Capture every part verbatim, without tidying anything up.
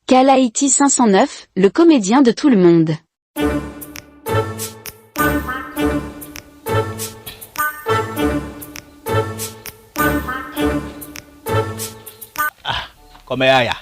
Kalaiti cinq cent neuf, le comédien de tout le monde. Ah, kòmè Yaya.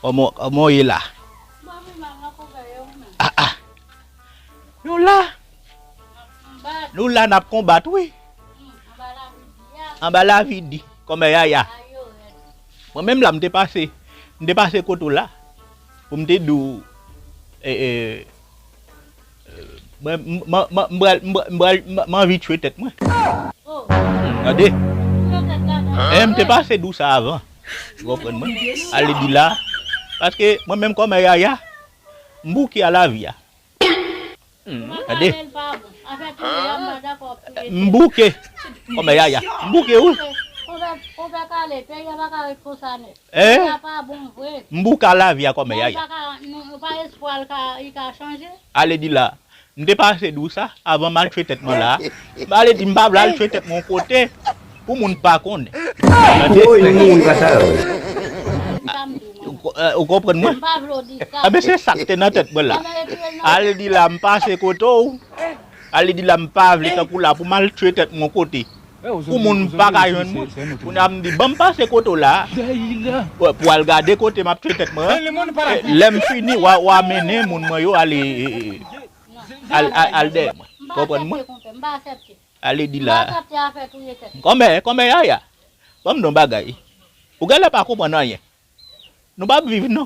Kòman, kòman w ye la? Ah, ah. Nou la. Nou la, n ap konbat, wi. Anba lavi di, kòmè Yaya. Mwen menm la, m te pase, m te pase kote w la. Pou m te di w, e, e, mwen, m, m, m, m pral, m pral, m pral, m, m anvi tchwe tèt mwen. Tande? E, m te pase di w sa avan. Ou konprann mwen? Ale di la. Paske mwen menm kòmè Yaya, m bouke a lavi a. Tande? M bouke. Kòmè Yaya. M bouke, wi. Konpè, konpè Kale, peyi a pa ka ret konsa nèt. Eh? Peyi a pa bon vre. M bouke a lavi a kòmè Yaya. Nou pa ka, nou, nou pa espwa l ka, li ka chanje. Ale di la. M te pase di w sa, avan m al tchwe tèt mwen la. M ale di m pa vle al tchwe tèt mwen yon kote. Pou moun pa konnen. Tande? Woy, moun pa sa yo. Ou ko-, eh, ou konprann mwen? M pa vle w di sa. Enben, se sa k te nan tèt mwen la. Enben, epi l nan... Ale di la, m pase kote w. Ale di la, m pa vle tankou la pou m al tchwe tèt mwen yon kote. Pou moun pa ka jwenn mwen. Kounye a m di, ban m pase kote w la. Pou al gade kote m ap tchwe tèt mwen. Eh, lè m fini, w a, w a mennen moun mwen yo ale, eh, eh, eh, al, al, al dèyè mwen. Konprann mwen? Ale di la. Kòmè, kòmè Yaya. Ban m di w yon bagay. Ou genlè pa konprann anyen. Nou p ap viv, non.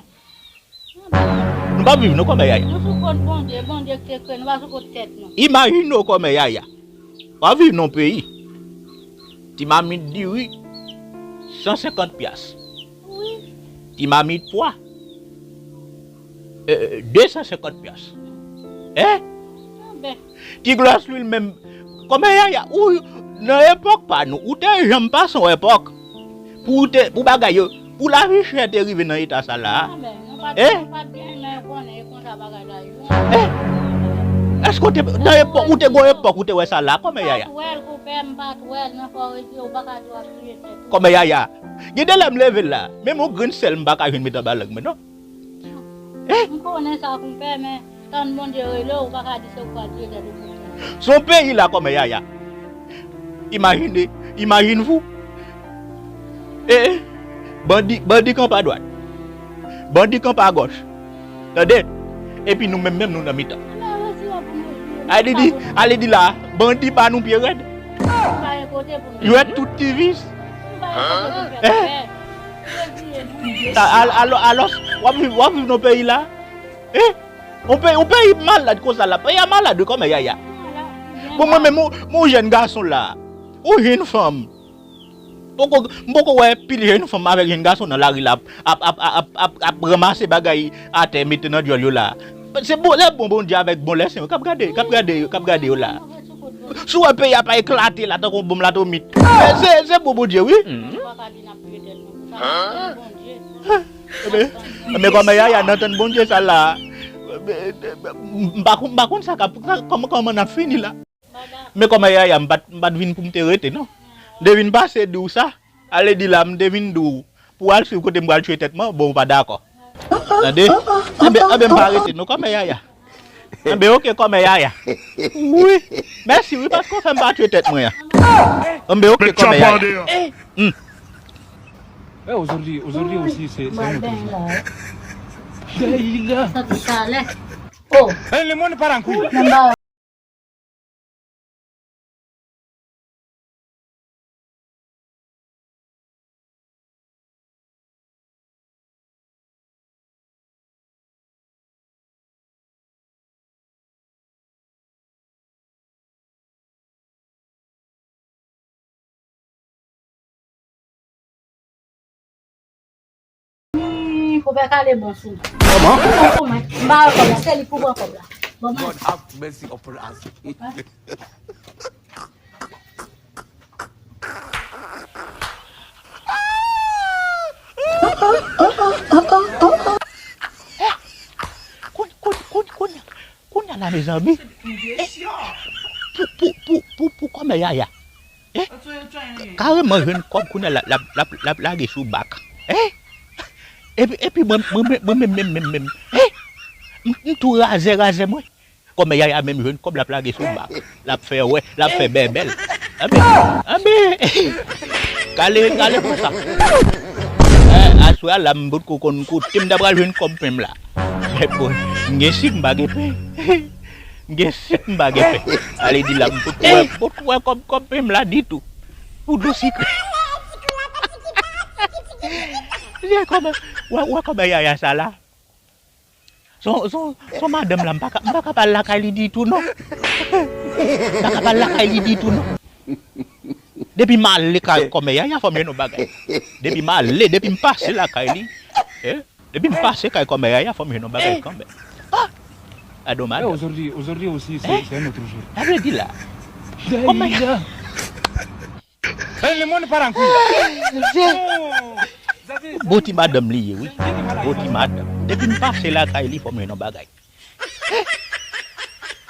Nou p ap viv, non, kòmè Yaya. Nou sou kont Bondye, Bondye ki te kreye, nou pa sou kont tèt nou. Imajine w, kòmè Yaya. W ap viv nan yon peyi. Ti mamit diri, san senkant pyas. Wi. Ti mamit pwa, eh, de san senkant pyas. Eh? Anben. Ti glòs lwil menm. Kòmè Yaya, ou, nan epòk pa nou, ou te janm pase yon epòk. Pou ou te, pou bagay yo, pou lavi chè te rive nan eta sa la a. Eh? Eh? Èske ou te, nan epòk, ou te gon epòk, ou te wè sa la, kòmè Yaya? Kòmè Yaya. Gen de lè m leve la, menm yon grenn sèl m pa ka jwenn met anba lang mwen, non. Eh? M konnen sa, konpè, men tann Bondye rele w, ou pa ka di se ou k pral tire tèt ou konsa. Se yon peyi la, kòmè Yaya. Imajine, imajine vou. Eh, eh. Bandi, bandi kanpe adwat. Bandi kanpe agòch. Tande? Epi nou menm, menm nou nan mitan. Ale di, ale di la, bandi ba nou pye rèd. Jwèt tout ti vis. Eh? Alò, alò, w ap viv, w ap viv nan peyi la? Eh? Yon peyi, yon peyi malad konsa la. Peyi a malad, wi, kòmè Yaya. Bon, mwen menm, yon, yon jèn gason la. Yon jèn fanm. Poko, m poko wè pil jèn fanm avèk jèn gason nan lari la ap, ap, ap ranmase bagay atè, mete nan djòl yo la. Se bon, lè bon Bondye avèk bon lèsen yo k ap gade, k ap gade, k ap gade yo la. Si w wè peyi a pa eklate la tankou yon bonm latomik, se, se bon Bondye, wi. Enben, enben, kòmè Yaya nan tann Bondye sa la. M pa konn, m pa konn sa k ap, kòman, kòman n ap fini la. Men kòmè Yaya, m pa t, m pa t vin pou m te rete, non. M te vin pase di w sa. Ale di la, m te vin di w pou w al swiv kote m pral tchwe tèt mwen, bon, ou pa dakò. Tande? Enben, enben, m pa rete, non, kòmè Yaya. Enben, oke, kòmè Yaya. Wi. Mèsi, wi, paske w fè m pa tchwe tèt mwen an. Enben, oke, kòmè Yaya. Hmm. Eh, aujourd'hui, aujourd'hui aussi, c'est, c'est un autre jour. Leila. Oh. Eh, le monde part en couille. Hmm, konpè Kale bon sou mwen. Kòman? Bon sou mwen. M ba yo kòb la, se li pou pran kòb la. Bon, mwen. God have mercy upon us. Kounye, kounye, kounye, kounye a la, mezanmi. Eh, pou, pou, pou, pou, pou kòmè Yaya. Eh, kareman jwenn kòb kounye a la, l ap, l ap, l ap lage sou bak. Eh, Epi, epi mwen, mwen, mwen, mwen menm, menm, menm, menm. Eh! M, m tou razè, razè mwen. Kòmè Yaya menm jwenn kòb l ap lage sou bak. L ap fè wè, l ap fè bèbèl. Anben, anben. Kale, kale konsa. Eh, aswè a la m potko konn kote m ta pral jwenn kòb pen m la. Men bon, m gen sik m pa gen pen. M gen sik m pa gen pen. Ale di la m potko wè, potko wè kòb, kòb pen m la ditou. Pou dlo sikre. Li kòmè, wè, wè kòmè Yaya sa la. Son, son, son madanm la, m pa ka, m pa ka pa al lakay li ditou non. M pa ka pa al lakay li ditou non. Depi m ale kay kòmè Yaya, fò m jwenn yon bagay. Depi m ale, depi m pase lakay li, eh, depi m pase kay kòmè Yaya, fò m jwenn yon bagay kanmenm. Ah! Gade yon madanm. Aujourd'hui, aujourd'hui aussi, c'est, c'est un autre jour. Sa vle di la. Kòmè Yaya. Bon ti madanm li ye, wi. Bon ti madanm. Depi m pase lakay li, fò m jwenn yon bagay.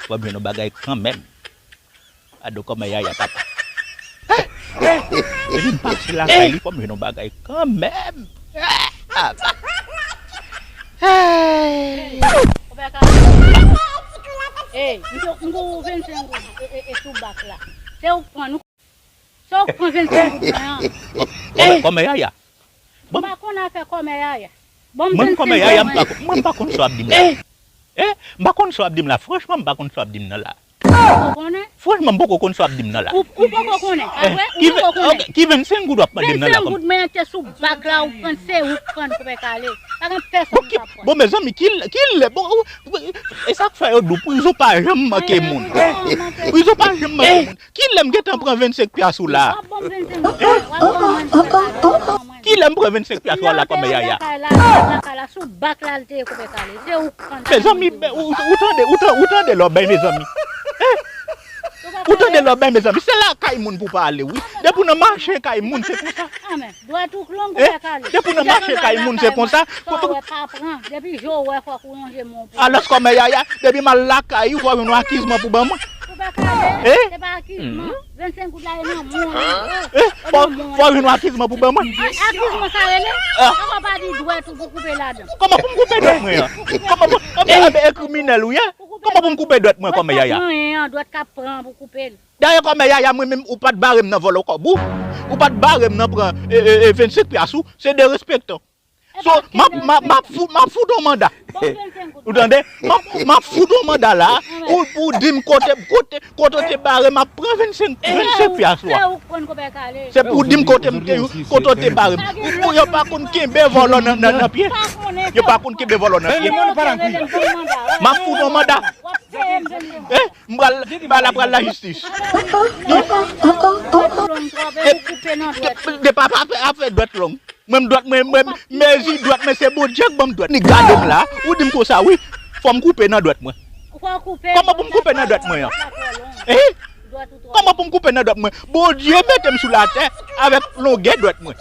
Fò m jwenn yon bagay kanmenm. Ado kòmè Yaya papa. Depi m pase lakay li, fò m jwenn yon bagay kanmenm. Ey, m te, m te ou vennsenk goud e, e, e sou bak la. Se ou k pran, nou Se ou k pran vennsenk goud mwen an. Kòmè, kòmè Yaya. M pa konn afè kòmè Yaya. Ban m vennsenk goud mwen an. Mwen kòmè Yaya, m pa konn, mwen m pa konn sa w ap di m la. Eh, m pa konn sa w ap di m la. Franchman, m pa konn sa w ap di m nan la. Ou konnen? Franchman, m poko konn sa w ap di m nan la. Ou, ou poko konnen. A vre? Ou poko konnen. Ki vennsenk goud w ap mande m nan la kòmè? Vennsenk goud mwen an te sou bak la, ou pran, se ou k pran, kòmè Kale. Pa gen pèsonn ki p ap pran. Bon, mezanmi, ki, ki lè, bon, e sa k fè yo di w, prizon pa janm manke moun. Prizon pa janm manke moun. Kilè m gentan pran vennsenk pyas ou la? W ap ban m vennsenk goud mwen. W ap ban mwen vennsenk goud mwen. Kilè m pran vennsenk pyas ou la kòmè Yaya? Mezanmi, ou, ou tande, ou tan-, ou tande lòbèy, mezanmi. Ou tande lòbèy, mezanmi. Se lakay moun pou pale, wi. Depi w nan mache kay moun, se konsa. Dwèt ou k long, kòmè Kale. Depi w nan mache kay moun, se konsa. Sa w wè pa pran. Depi je w wè, fòk ou lonje men w pou. Alòs kòmè Yaya, depi m al lakay ou, fò w jwenn yon akizman pou ban mwen. Kòmè Kale, se pa akizman. Vennsenk goud la, e nan men w li ye. Fò, fò w jwenn yon akizman pou ban mwen. Akizman sa rele? Kòman w pa di dwèt ou pou koupe ladan? Kòman pou m koupe dwèt mwen an? Kòman pou, anben, anben, e kriminèl ou ye? Kòman pou m koupe dwèt mwen kòmè Yaya? Dwèt k ap pran pou koupe l. Dayè kòmè Yaya, mwen menm, ou pa t bare m nan vòlò kòb ou. Ou pa t bare m nan pran, e, e, e, vennsenk pyas ou. Se derespektan. So, m ap, m ap, m ap fout, m ap fout yon manda. Ou tande? M ap, m ap fout yon manda la. Ou, ou di m kote, kote, kote w te bare m ap pran vennsenk, vennsenk pyas ou a. Se pou w di m kote m te, kote w te bare m. Ou, yo pa konn kenbe vòlò nan, nan, nan pye. Yo pa konn kenbe vòlò nan pye. M ap fout yon manda. Eh, m pral, m pral, pral lajistis. De pa, pa fè, pa fè dwèt long. Mwen, m dwèt mwen, mwen, mezi dwèt mwen, se Bondye k ban m dwèt. Ni gade m la, ou di m konsa, wi. Fò m koupe nan dwèt mwen. Kòman pou m koupe nan dwèt mwen an? Eh? Kòman pou m koupe nan dwèt mwen? Bondye mete m sou latè avèk longè dwèt mwen.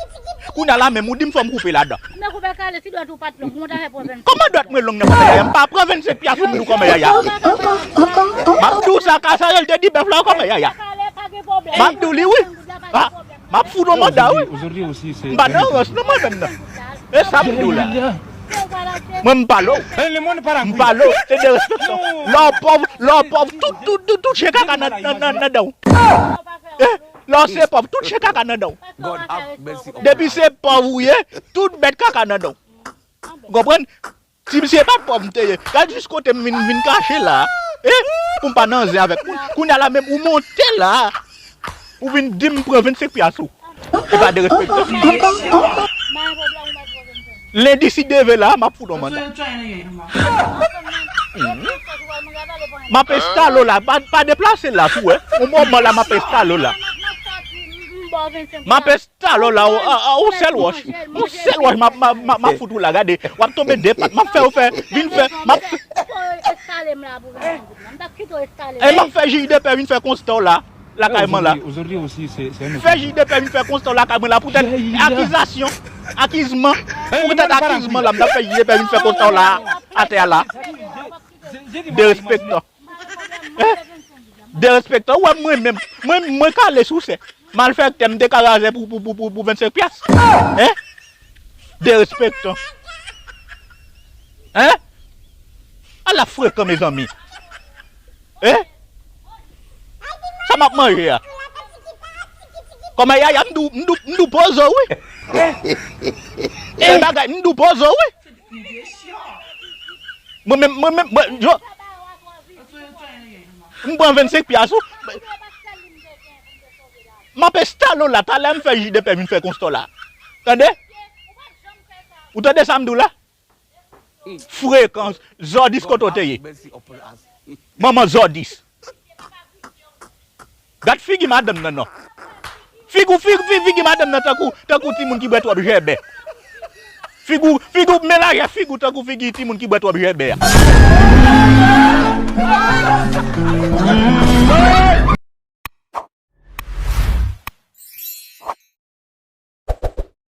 Kounye a la menm, ou di m fò m koupe ladan. Men kòmè Kale, si dwèt ou pa t long, kòman w ta fè pran vennsenk? Kòman dwèt mwen long nan kòmè Yaya? M pa pran vennsenk pyas ou m di w kòmè Yaya. M ap di w sa, ka sa rele te di bèf la kòmè Yaya. M ap di w li wi. Ah, m ap fout yon manda wi. M pa nan rans non mwen menm nan. E sa m di w la. Mwen m pale w. M pale w. Se derespektan. Lè w pòv, lè w pòv, tout, tout, tout, tout chen kaka nan, nan, nan, nan dan w. Eh, lè w se pòv, tout chen kaka nan dan w. Depi se pòv ou ye, tout bèt kaka nan dan w. Ou konprann? Si misye pa t pòv m te ye, gad jis kote m vin, vin kache la. Eh, pou m pa nan zen avèk moun. Kounye a la menm, ou monte la. Ou vin di m pran vennsenk pyas ou. Se pa derespektan. Lendi si Dye vle la, m ap fout yon manda. M ap enstale w la, pa, pa deplase la, tou wè. Yon moman la, m ap enstale w la. M ap enstale w la, yon, yon, yon sèl wòch. Yon sèl wòch, m ap, m ap, m ap, m ap fout ou la, gade. W ap tonbe de pat. M ap fè w fè, vin fè, m ap fè. E m ap fè jij de pè vin fè konsta w la. Lakay mwen la. Fè jij de pè vin fè konsta w lakay mwen la poutèt akizasyon, akizman. Poutèt akizman la, m t ap fè jij de pè vin fè konsta w la, atè a la. Derespektan. Eh? Derespektan. Ou wè mwen menm, mwen, mwen kale sou sè. Malfektè, m te ka razè pou, pou, pou, pou, pou vennsenk pyas. Hein? Derespektan. Hein? Ala frekan, mezanmi. Hein? Sa m ap manje a? Kòman yaya m dou, m dou, m dou pozo, wi. E bagay, m dou pozo, wi. Mwen menm, mwen menm, mwen, yo, m pran vennsenk pyas, wi. M ap enstale w la, talè m fè jidepè vin fè konsta w la. Tande? Ou tande sa m di w la? Frekan, zòdis kote w te ye? Manman zòdis. Gad figi madanm nan non. Figi, figi, figi, figi madanm nan tankou, tankou timoun ki bwè twòp jèbè. Figi, figi, melaje figi tankou figi timoun ki bwè twòp jèbè a.